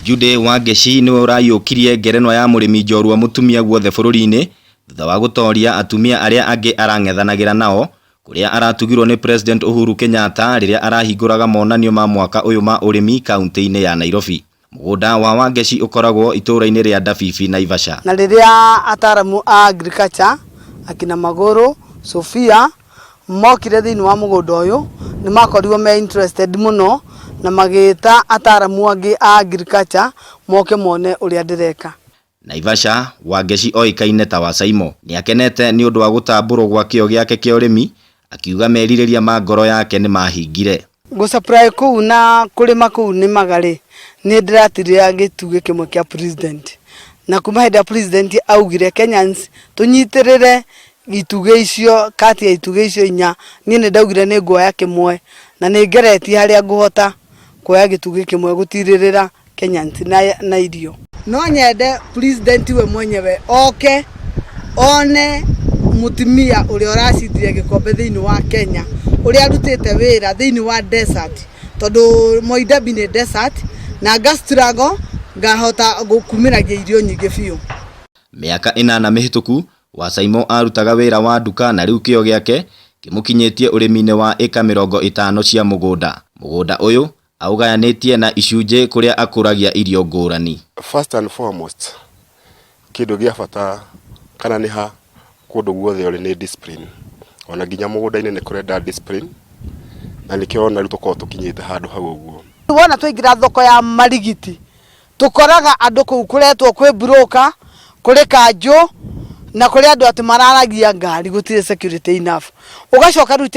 Judy Wangeci nĩwe ũraiyũkirie ngerenwa ya mũrĩmi njorua mũtumia guothe bũrũri-inĩ thutha wa gũtoria atumia arĩa angĩ arang'ethanagĩra nao kũrĩa aratugirwo nĩ President Uhuru Kenyatta rĩrĩa arahingũraga monanio ma mwaka ũyũ ma ũrĩmi kaunti-inĩ ya Nairobi. Mũgũnda wa Wangeci ũkoragwo itũũra-inĩ rĩa Ndabibi, Naivasha. Na rĩrĩa ataramu a agriculture akina Magũrũ, Sophia mokire thĩinĩ wa mũgũnda ũyũ nĩ makorirwo me interested mũno na magĩta ataramu angĩ a agriculture moke mone ũrĩa ndĩreka. Naivasha, Wangeci oĩkaine ta Wacaimo nĩakenete nĩ ũndũ wa gũtambũrwo gwa kĩo gĩake kĩa ũrĩmi, akiuga merirĩria ma ngoro yake nĩmahingire. Gũ supply kũu na kũrĩma kũu nĩmaga rĩ, niĩ ndĩratirĩra gĩtugĩ kĩmwe kĩa president na kuma hĩndĩ ĩrĩa president augire Kenyans tũnyitĩrĩre itugĩ icio kati ya itugĩ icio inya, niĩ nĩ ndaugire nĩ nguoya kĩmwe na nĩ ngeretie harĩa ngũhota kuoya gĩtugĩ kĩmwe gũtirĩrĩra Kenyans na irio. No nyende president we mwenyewe oke one mũtumia ũrĩa ũracindire gĩkombe thĩinĩ wa Kenya ũrĩa arutĩte wĩra thĩinĩ wa desert tondũ Moi Derby nĩ desert na nga struggle ngahota gũkumĩragia irio nyingĩ biũ. Mĩaka ĩnana mĩhĩtũku, Wacaimo arutaga wĩra wa nduka na rĩu kĩo gĩake kĩmũkinyĩtie ũrĩmi-inĩ wa ĩka 50 cia mũgũnda. Mũgũnda ũyũ aũgayanĩtie na icunjĩ kũrĩa akũragia irio ngũrani. First and foremost, kĩndũ gĩa bata kana nĩ ha kũndũ guothe ũrĩ nĩ discipline. Ona nginya mũgũnda-inĩ nĩ kũrenda discipline na nĩkĩo ũrona rĩu tũkoragwo tũkinyĩte handũ hau ũguo. Wona twaingĩra thoko ya Marigiti tũkoraga andũ kũu kũretwo kwĩ broker, kũrĩ kanjũ na kũrĩ andũ atĩ mararagia ngari gũtirĩ security enough. Ũgacoka rĩu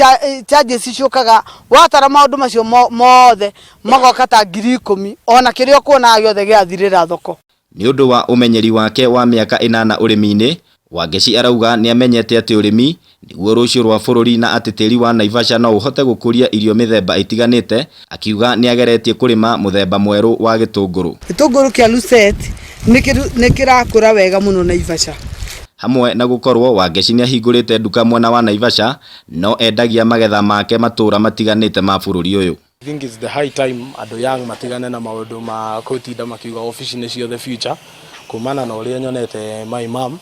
charges ciũkaga watara maũndũ macio mothe magoka ta 10,000 ona kĩrĩa ũkuonaga gĩothe gĩathirĩra thoko. Nĩ ũndũ wa ũmenyeri wake wa mĩaka ĩnana ũrĩmi-inĩ, Wangeci arauga nĩamenyete atĩ ũrĩmi nĩguo rũciũ rwa bũrũri na atĩ tĩri wa Naivasha no ũhote gũkũria irio mĩthemba ĩtiganĩte, akiuga nĩageretie kũrĩma mũthemba mwerũ wa gĩtũngũrũ. Gĩtũngũrũ kĩa Lucette nĩ kĩrakũra wega mũno Naivasha. Hamwe na gũkorwo Wangeci nĩahingũrĩte nduka mwena wa Naivasha, no endagia magetha make matũra matiganĩte ma bũrũri ũyũ. I think it's the high time andũ young matigane na maũndũ ma gũtinda makiuga obici nĩcio the future kumana na ũrĩa nyonete my mom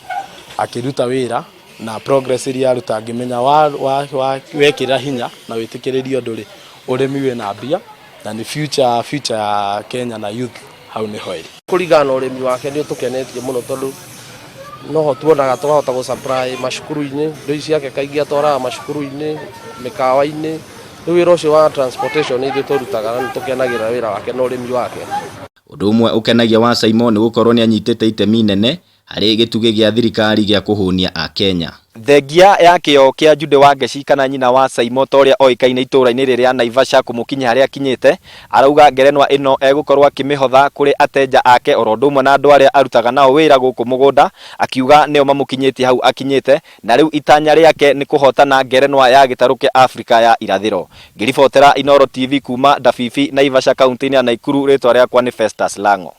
akĩruta wĩra na progress ĩrĩa aruta ngĩmenya wekĩra hinya na wĩtĩkĩrĩrie ũndũ rĩ ũrĩmi wĩna mbia na nĩ future ya Kenya na youth hau nĩho ĩrĩ. Kũringana na ũrĩmi wake nĩ ũtũkenetie mũno tondũ noho tuonaga tũkahota gũ supply macukuru-inĩ, indo ici ciake kaingĩ atwaraga macukuru-inĩ, mĩkawa-inĩ, rĩu wĩra ũcio wa transportation nĩ ithuĩ tũrutaga na nĩ tũkenagĩrĩra wĩra wake na ũrĩmi wake. Ũndũ ũmwe ũkenagia Wacaimo nĩ gũkorwo nĩanyitĩte itemi inene harĩ gĩtugĩ gĩa thirikari gĩa kũhũnia Akenya. Thengia ya kĩo kĩa Judy Wangeci kana nyina wa Saimo ta ũrĩa oĩkaine itũũra-inĩ rĩrĩa Naivasha kũmũkinyia harĩa akinyĩte, arauga ngerenwa ĩno egũkorwo akĩmĩhotha kũrĩ atenja ake oro ũndũ ũmwe na andũ arĩa arutaga nao wĩra gũkũ mũgũnda, akiuga nĩo mamũkinyĩtie hau akinyĩte na rĩu itanya rĩake nĩ kũhotana ngerenwa ya gĩtarũ kĩa Afrika ya irathĩro. Ngĩribotera Inooro TV kuma Ndabibi, Naivasha kaunti-inĩ ya Naikuru, rĩtwa rĩakwa nĩ Festus Lang'o.